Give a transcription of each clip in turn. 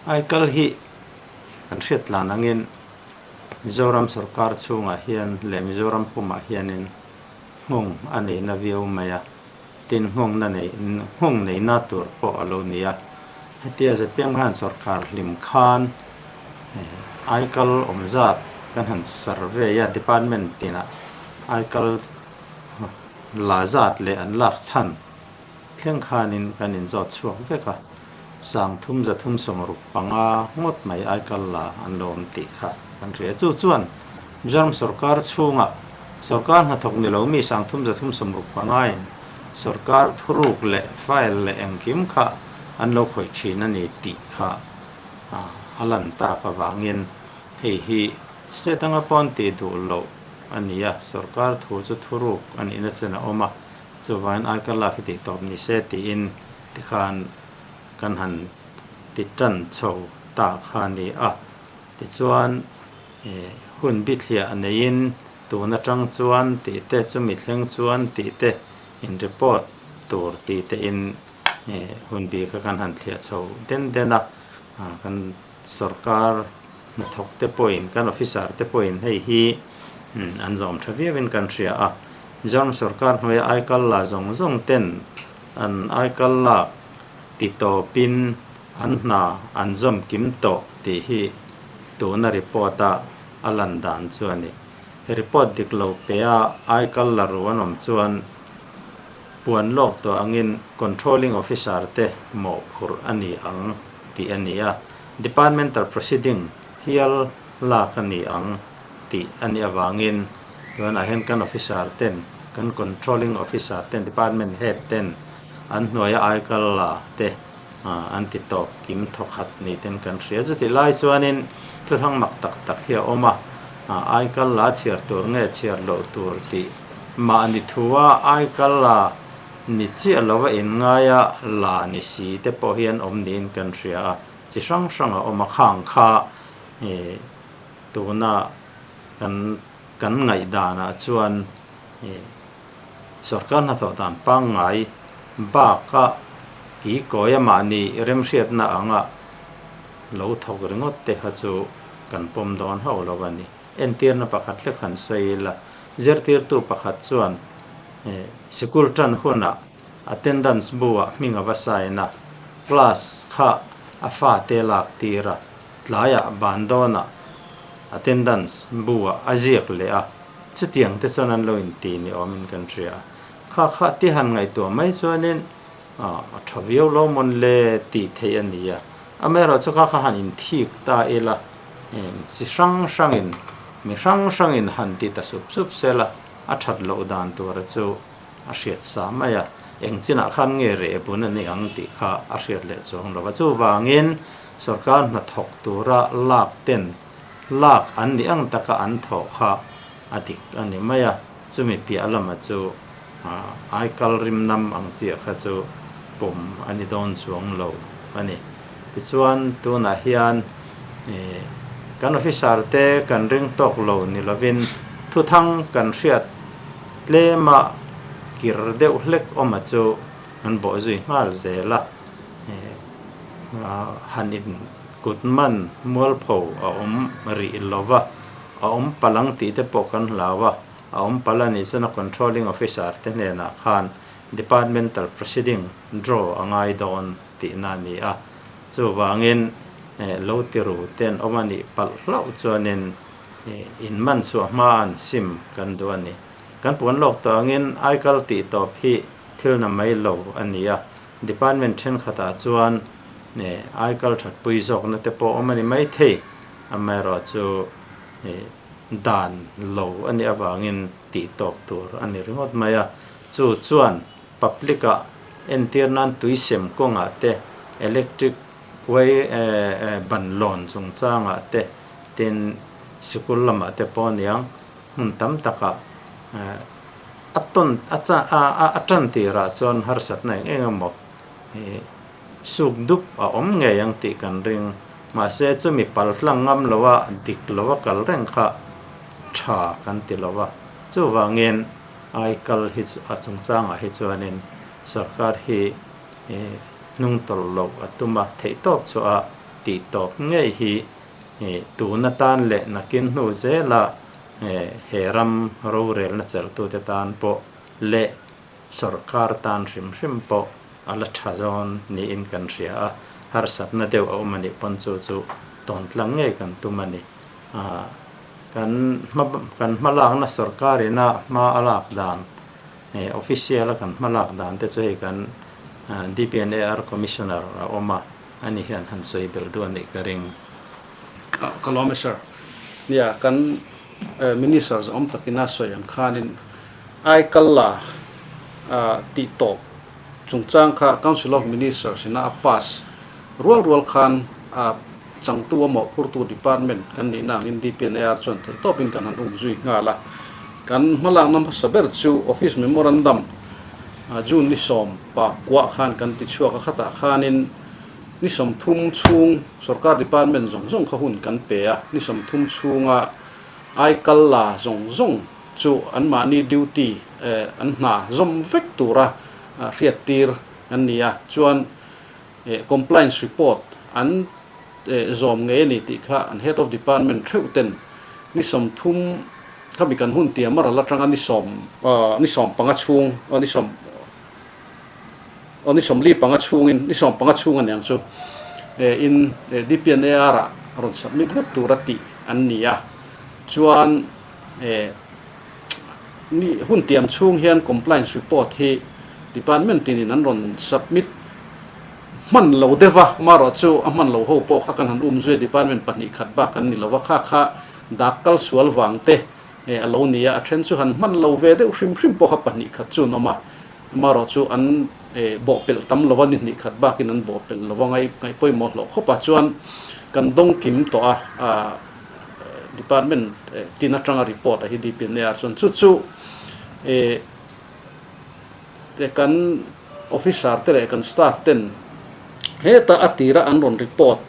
Aikal hi kan hriat tlan angin Mizoram sorkar chhungah hian leh Mizoram pumah hianin nghawng a neihna viau mai a, tin nghawngna nei nghawng neihna tur pawh a lo ni a. Hetia zpm khan sorkar hlim khan Aikal awm zat kan han survey a, department tinah Aikal la zat leh an lak chhan thleng khanin kan inzawt chhuak vek a, 300 365 ngawt mai aikal la an lo awm tih kha kan hria. Chu chuan Mizoram sorkar chhungah sorkar hnathawk ni lo mi 365 in sorkar thuruk leh file leh engkim kha an lo khawih thin a ni tih kha a lan tak avangin hei hi state anga pawn tih duh loh a ni a, sorkar thu chu thuruk a nihna chen a awm a. Chuvangin aikal lak hi tih tawp ni se tiin tikhan kan han ti tan chho ta kha a ni a. Tichuan hun bithliah neiin tun atang chuan tih te chumi thleng chuan tih te in report tur tih te in hun bi kha kan han thliah chho den den a. Kan sorkar hnathawk te pawhin kan officer te pawhin hei hi an zawm tha viauin kan hria a. Mizoram sorkar hnuaia aikal la zawng zawng ten an aikal lak ti tawpin an hna an zawm kim tawh tih hi tuna report a a lan dan chu a ni. He report dik lo pe a aikal la ru an awm chuan puan lawk tawh angin controlling officer te mawhphurh a ni ang tih a ni a, departmental proceeding hial lak a ni ang tih a nih avangin tunah hian kan officer ten, kan controlling officer ten, department head ten an hnuaia aikal la te an ti tawp kim thawkhat ni ten kan hria. Chutih lai chuanin thuthang mak tak tak hi a awm a, aikal la chhiar tur nge chhiar loh tur tih mahni thua aikal la ni chiah lova inngaia la ni si te pawh hian awm niin kan hria a, chi hrang hrang a awm a, khang kha Tuna kan kan ngaihdanah chuan sorkar hnathawh dan pangngai baka kikawi a mahni remhriatna anga lo thawk ringawt te kha chu kan pawm dawn hauh lo a ni. Entirna pakhat hlek han sawi ila, zirtirtu pakhat chuan sikul tan hunah attendance bu-ah hming a va sign a, class kha a fate lak tir a, Tlaiah ban dawnah attendance bu-ah a ziak leh a, chutiang te chuan an lo inti ni awmin kan hria a. Kha kha ti han ngaihtuah mai chuanin a tha viau lo mawn le tih theih a ni a. Amaherawhchu kha kha han inthik ta ila, chi hrang hrangin, mi hrang hrangin han ti ta sup sup sela a that loh dan tura chu a hriat sa mai a. Eng chinah khan nge reh bun a ni ang tih kha a hriat leh chuang lo va. Chuvangin Sorkar hnathawk tura lak ten lak an nih ang taka an thawh kha a dik a ni mai a, chumi piah lama chu aikal rim nam ang chiah kha chu pawm a ni dawn chuang lo a ni. Tichuan tunah hian kan officer te kan ring tawk lo ni lovin thuthang kan hriat tlema kir deuh hlek awma chu an bawhzui nghal zel a. Han in kut man mualpho a awm rih lo va, a awm palh ang tih te pawh kan hlau a, a awm palh a nih chuan a controlling officer te hnenah khan departmental proceeding draw a ngai dawn tihna a ni a. Chuvangin lo ti ru te an awm a nih palh hlauh chuanin in man chhuah hma an sim kan duh a ni. Kan puan lawk tawh angin aikal tih tawp hi thil na mai lo a ni a. Department thenkhatah chuan aikal thatpui zawkna te pawh awm a ni maithei, amaherawh chu dan lo a nih avangin tih tawp tur a ni ringawt mai a. Chu chuan public ah entir nan tuisem kawngah te, electric wire ban lawn chungchangah te, tin sikul lamah te pawh aniang hmun tam takah A tawn a cha a a tan tirah chuan harsatna eng eng emaw ih suk dup a awm ngei ang tih kan ring. Mahse chumi pal tlang ngam lo a dik lo a kal reng kha tha kan ti lo a. Chuvangin ai kal hi chu a chungchangah hi chuanin sorkar hi ih hnung tawlh loh a tum a, theihtawp chu a. tih tawp ngei hi tun atan leh nakin hnu zela he ram rorelna chelhtute tan pawh leh Sorkar tan hrim hrim pawh a la tha zawn niin kan hria a, harsatna deuh a awm a nih pawn chu chu tawn tlang ngei kan tum a ni. Kan hma kan hmalakna sorkar ina hma a lak dan official a kan hmalak dan te chu hei kan DPNAR Commissioner a awm a, ani hian han sawi belh duh a nih ka ring. Ka lawm e sir. Nia kan Minister zawm takina sawi ang khanin Aikal la tih tawp chungchang kha Council of Ministers ina a pass rual rual khan a changtu a mawhphurtu department kan nihna angin DPNAR chuan theihtawpin kan han um zui nghal a. Kan hmalakna hmasa ber chu Office Memorandum June ni 11 khan kan ti chhuak a, khatah khanin ni 30 chhung sorkar department zawng zawng kha hun kan pe a, ni 30 chhunga aikal la zawng zawng chu anmahni duty an hna zawm vek tura hriattir an ni a, chuan compliance report an zawm ngei a ni tih kha an head of department theuh ten ni 30 khami kan hun tiam a ral atanga ni sawm ni 15 chhung ni sawm ni 45 chhungin ni 15 chhung a niang chu in DPNAR ah rawn submit vek tura tih an ni a, chuan Ni hun tiam chhung hian compliance report hi department tinin an rawn submit hman lo deuh a, amaherawh chu a hman lo ho pawh kha kan han um zui a, department pahnih khat bak an ni lo a, kha kha dak kal sual vang te a lo ni a, a then chu han hman lo ve deuh hrim hrim pawh kha pahnih khat chu an awm a, amaherawh chu an bawhpelh tam lo a, ni hnih khat bakin an bawhpelh lo a, ngaih pawimawh hlawh khawp a, chuan kan dawng kim tawh a. Department tin atanga report a hi DPNAR chuan chu chu kan officer te leh kan staff ten heta a tira an rawn report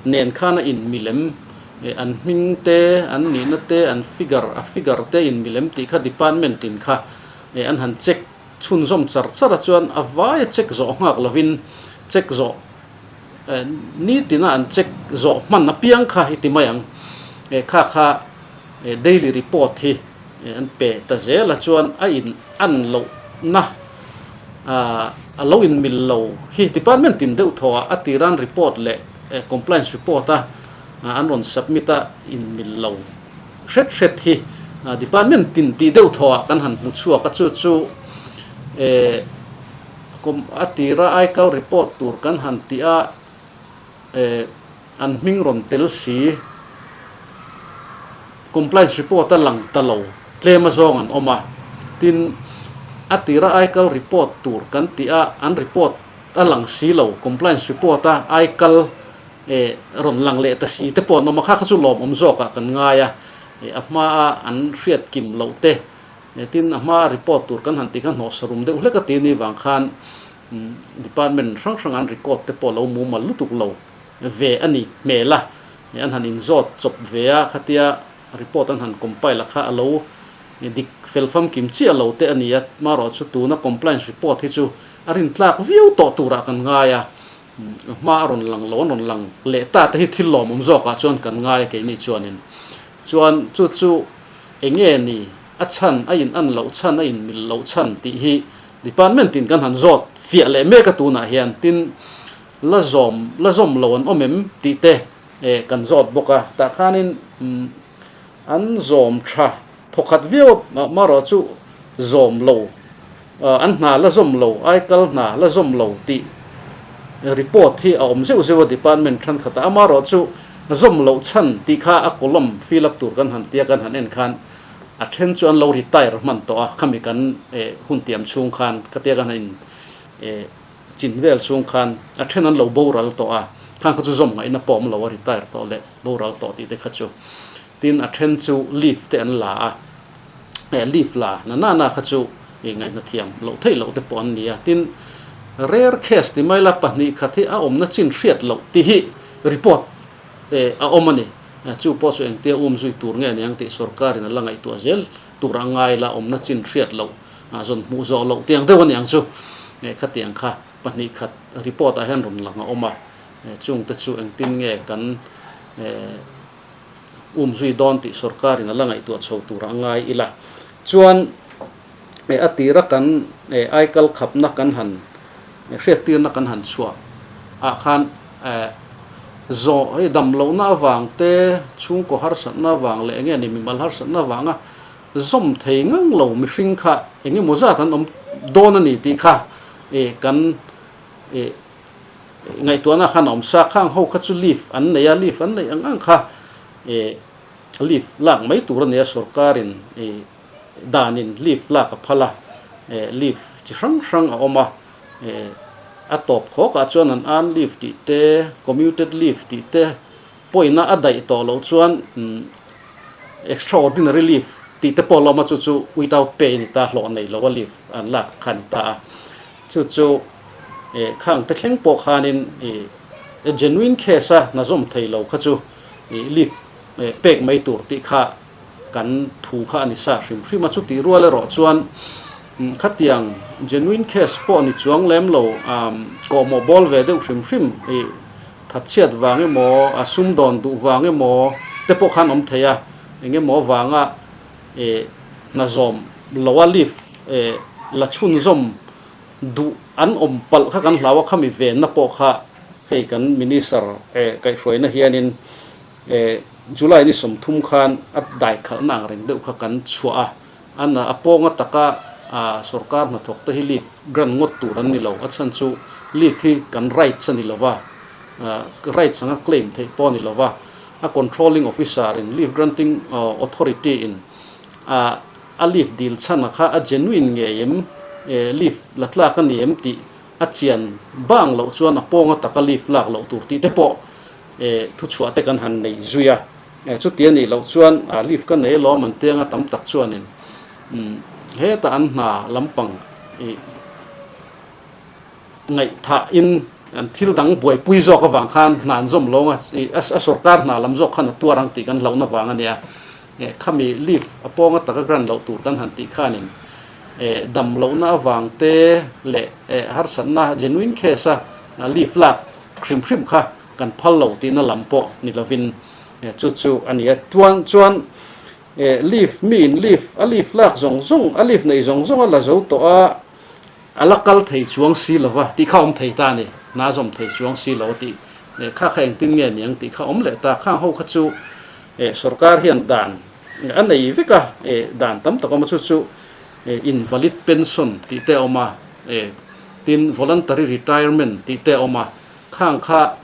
nen khan a in milem an hming te an nihna te an figure a figure te in milem tih kha department tin kha an han check chhunzawm char char a chuan a vaia check zawh nghak lovin check zawh Nitina an check zawh hman apiang kha i ti mai ang. Kha kha daily report hi an pe ta zel a chuan a in an lohna a lo in mil lo hi department tin deuh thaw ah a tiran report leh compliance report a an rawn submit a in mil lo hret hret hi department tin tih deuh thaw ah kan han hmu chhuak a chu chu Kum a tira aikal report tur kan han tih a, eh, an hming rawn tel si. Compliance report a lang ta lo, tlem a zawng an awm a. Tin, a tira aikal report tur kan tih a, an report a lang si lo, compliance report a aikal, eh, rawn lang leh ta si te pawh an awm a, kha kha chu lawmawm zawkah kan ngai a, eh, a hmaa an hriat kim loh te. Tin, a hma report tur kan han tih kha hnawh sarum deuh hlek a ti ni vang khan department hrang hrang an record te pawh lo mumal lutuk lo ve a ni hmel a, an han inzawt chawp ve a, khatia report an han compile a kha a lo dik fel famkim chiah lo te a ni a, marawh chu tuna compliance report hi chu a rintlak viau tawh turah kan ngai a, a hma a rawn lang lo, an rawn lang leh ta te hi thil lawmawm zawkah chuan kan ngai a keini chuanin chuan chu chu Eng nge ni a chhan, a in an loh chhan, a in mil loh chhan tih hi department in kan han zawt fiah leh mek a tunah hian tin la zawm la zawm lo an awm em tih te kan zawt bawk a, tah khanin an zawm tha thawkhat viau a marawh chu zawm lo an hna la zawm lo aikal hna la zawm lo tih report hi a awm zeuh zeuh a department thenkhatah amaherawh chu zawm loh chhan tih kha a column fill up tur kan han tia kan han en khan a then chu an lo retire hman tawh a khami kan hun tiam chhung khan khatia kan han in chin vel chhung khan a then an lo boral tawh a khang kha chu zawm ngaihna pawh awm lo a retire tawh leh boral tawh tih te kha chu tin a then chu leave te an la a. Leave la na na na kha chu ngaihna thiam loh theih loh te pawh an ni a, tin rare case ti mai la pahnih khat hi a awmna chin hriat loh tih hi report a awm a ni. Chu pawh chu engtia um zui tur nge aniang tih sorkarin a la ngaihtuah zel tur a ngai la awmna chin hriat loh zawn hmuh zawh loh tiang deuh aniang chu khatiang kha pahnih khat report ah hian rawn lang a awm a. Chungte chu engtin nge kan um zui dawn tih sorkarin a la ngaihtuah chho tur a ngai ila. Chuan a tira kan aikal khapna kan han hriattirna kan han chhuah ah khan zawh hei dam lohna avang te, chhungkaw harsatna avang leh enge ni mimal harsatna avanga zawm thei ngang lo mihring kha engemaw zat an awm dawn a ni tih kha kan Ngaihtuahna khan a awm sa, khang ho kha chu leave an nei a, leave an neih ang ang kha leave lak mai tur a ni a, sorkarin danin leave lak a phal a, leave chi hrang hrang a awm a, a tawp khawkah chuan an earn leave tih te, commuted leave tih te pawina a daih tawh loh chuan extraordinary leave tih te pawh a la awm a, chu chu without pay a ni ta, hlawh nei lo a leave an lak kha a ni ta a. Chu chu khang te thleng pawh khanin genuine case a hna zawm thei lo kha chu leave pek mai tur tih kha kan thu kha a ni sa hrim hrim a. Chutih rual erawh chuan khatiang genuine case pawh ni chuang lem lo kawhmawh bawl ve deuh hrim hrim thatchhiat vang emaw a sumdawn duh vang emaw te pawh khan awm thei a, engemaw vanga hna zawm loa leave la chhunzawm duh an awm palh kha kan hlau a, khami venna pawh kha hei kan Minister kaihhruaina hianin July ni 30 khan a dai khalhna ang reng deuh kha kan chhuah a, an a pawnga taka sorkar hnathawk te hi leave grant ngawt tur an ni lo, a chhan chu leave hi kan rights a ni lo va, rights anga claim theih pawh a ni lo va, a controlling officer in leave granting authority in a leave dil chhan a kha a genuine ngei em, leave la tlak a ni em tih a chian bang loh chuan a pawnga taka leave lak loh tur tih te pawh thuchhuah te kan han nei zui a. Chuti a nih loh chuan leave ka nei alawm an tianga tam tak chuanin hetah an hna lampang ngaihthah in an thil dang buaipui zawk avang khan hna an zawm lo a, a sorkar hna lam zawk khan a tuar ang tih kan hlauhna vang a nia. Khami leave a pawnga taka grant loh tur kan han tih khanin dam lohna avang te leh harsatna genuine case a leave lak hrim hrim kha kan phal lo tihna lam pawh ni lovin chu chu a ni a. Tuan chuan leave miin leave a leave lak zawng zawng a leave neih zawng zawng a la zo tawh a, A la kal thei chuang si lo va tih kha awm thei ta a ni. Hna zawm thei chuang si lo a tih kha kha engtin nge niang tih kha awm leh ta. Khang ho kha chu sorkar hian dan a nei vek a, dan tam tak awm a, chu chu invalid pension tih te a awm a, tin voluntary retirement tih te a awm a, khang kha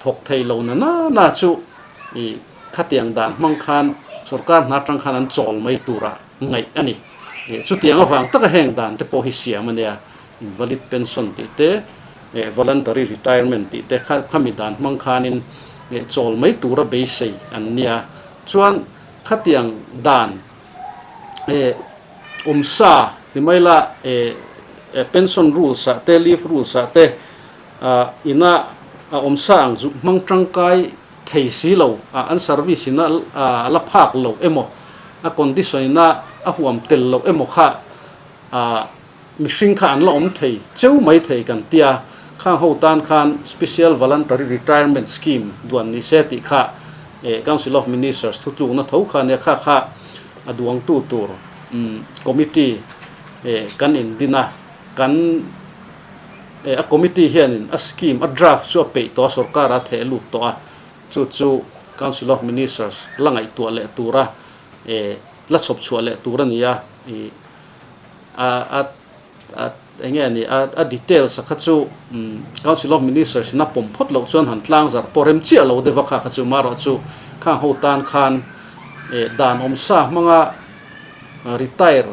thawk thei lo na na na chu khatiang dan hmang khan sorkar hna atang khan an chawl mai tura ngaih a ni. Chutiang avang taka heng dan te pawh hi siam a nia, invalid pension tih te, voluntary retirement tih te kha khami dan hmang khanin chawl mai tura beisei an nia. Chuan khatiang dan awmsa ni mai la pension rules ah te, leave rules ah te ina a awmsa ang zuk hmang tangkai thei si lo a, an service in a la phak lo emaw, a condition in a a huam tel lo emaw kha mihring kha an la awm thei cheu mai thei kan tia, khang ho tan khan Special Voluntary Retirement Scheme duan ni se tih kha Council of Ministers thutlukna tho kha nia, kha kha a duangtu tur committee kan indin a, kan A committee hianin a scheme, a draft chu a peih tawh a, sorkar a theh lut tawh a, chu chu Council of Ministers la ngaihtuah leh tura la chhawp chhuah leh tur a ni a, a a a eng nge ni a a details a kha chu Council of Ministers in a pawm phawt loh chuan han tlang zarh pawh rem chiah lo deuh a kha kha chu marawh chu khang ho tan khan dan awmsa hmanga retire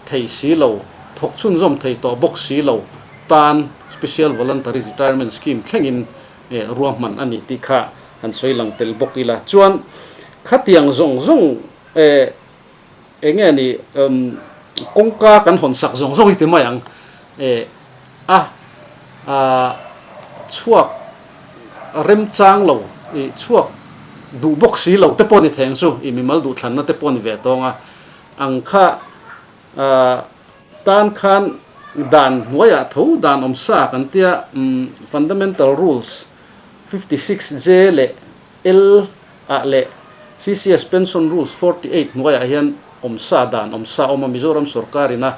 thei si lo, thawk chhunzawm thei tawh bawk si lo tan Special Voluntary Retirement Scheme thlengin ruahman a ni tih kha han sawi lang tel bawk ila. Chuan khatiang zawng zawng eng nge ni kawngka kan hawn sak zawng zawng hi ti mai ang a chhuak remchang lo chhuak duh bawk si lo te pawh ni thei ang chu i mimal duhthlanna te pawh ni ve tawng a. Ang kha tan khan dan hnuaiah tho dan awm sa kan tia, fundamental rules 56J leh L ah leh CCS Pension Rules 48 hnuaiah hian awmsa dan awmsa awm a, Mizoram sorkarina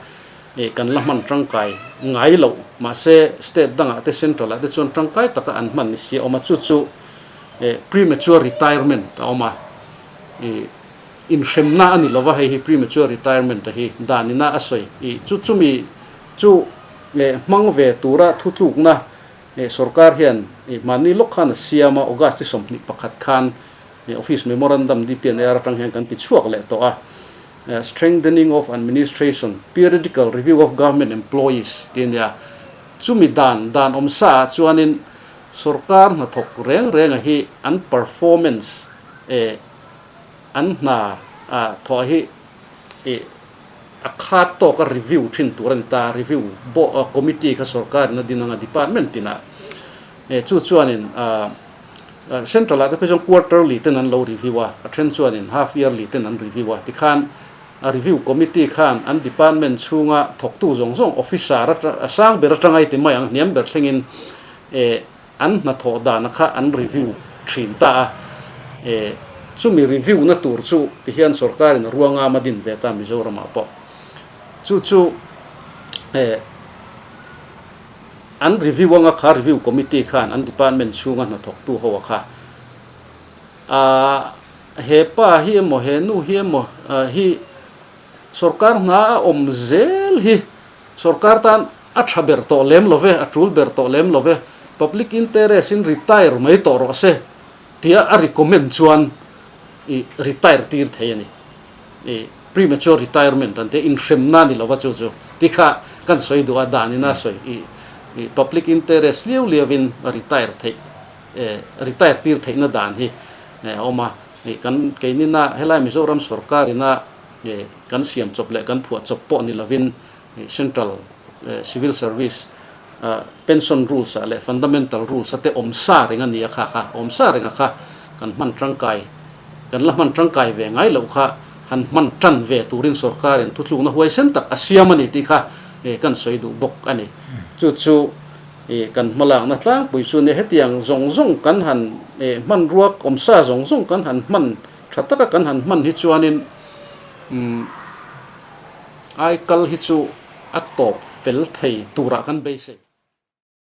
kan la hman tangkai ngai loh. Mahse, state dangah te central ah te chuan tangkai taka an hman ni si a awm a, chu chu premature retirement a awm a, inhremna a ni lova hei hi premature retirement a hi danina a sawi. Chu chumi chu hmang ve tura thutlukna Sorkar hian hmanni lawk khan a siam a, August 21 khan Office Memorandum DPNR atang hian kan ti chhuak leh tawh a, Strengthening of Administration, Periodical Review of Government Employees tih a nia. Chumi dan dan awm sa ah chuanin sorkar hnathawk reng renga hi an performance an hna thawh hi a khat tawka review thin tur a ni ta, review committee kha sorkarin a din anga department tinah chu chuanin Central ah te phei chuan quarterly ten an lo review a, a then chuanin half yearly ten an review a, tikhan a review committee khan an department chhunga thawktu zawng zawng officer a sang ber atanga i ti mai ang hniam ber thlengin eh an hnathawh dana kha an review thin ta a, eh chumi review na tur chu tihian sorkarin a ruangam a din ve ta Mizoramah pawh chu chu eh. An review anga kha review committee khan an department chhunga hnathawktu ho a kha a he pa hi emaw he nu hi emaw hi sorkar hna a awm zel hi sorkar tan a tha ber tawh lem lo ve a tul ber tawh lem lo ve public interest in retire mai tawh rawh se tia a recommend chuan i retire tir thei a ni. I premature retirement an tia inhremna ni lova chu chu ti kha kan sawi duh a dan ina sawi i i public interest liau liau in retire theih eh retire tir theihna dan hi eh a awm a i kan keinina helai Mizoram sorkar ina eh kan siam chawp leh kan phuah chawp pawh ni lovin i central eh civil service ah pension rules ah leh fundamental rules a te awm sa reng a ni a kha kha awm sa reng a kha kan hman tangkai Kan la hman tangkai ve ngai loh kha han hman tan ve turin sorkarin thuthlukna huaisen tak a siam a ni tih kha kan sawi duh bawk a ni. Chu chu kan hmalakna tlangpui chu nia hetiang zawng zawng kan han hmanrua awmsa zawng zawng kan han hman tha taka kan han hman hi chuanin aikal hi chu a tawp fel thei turah kan beisei.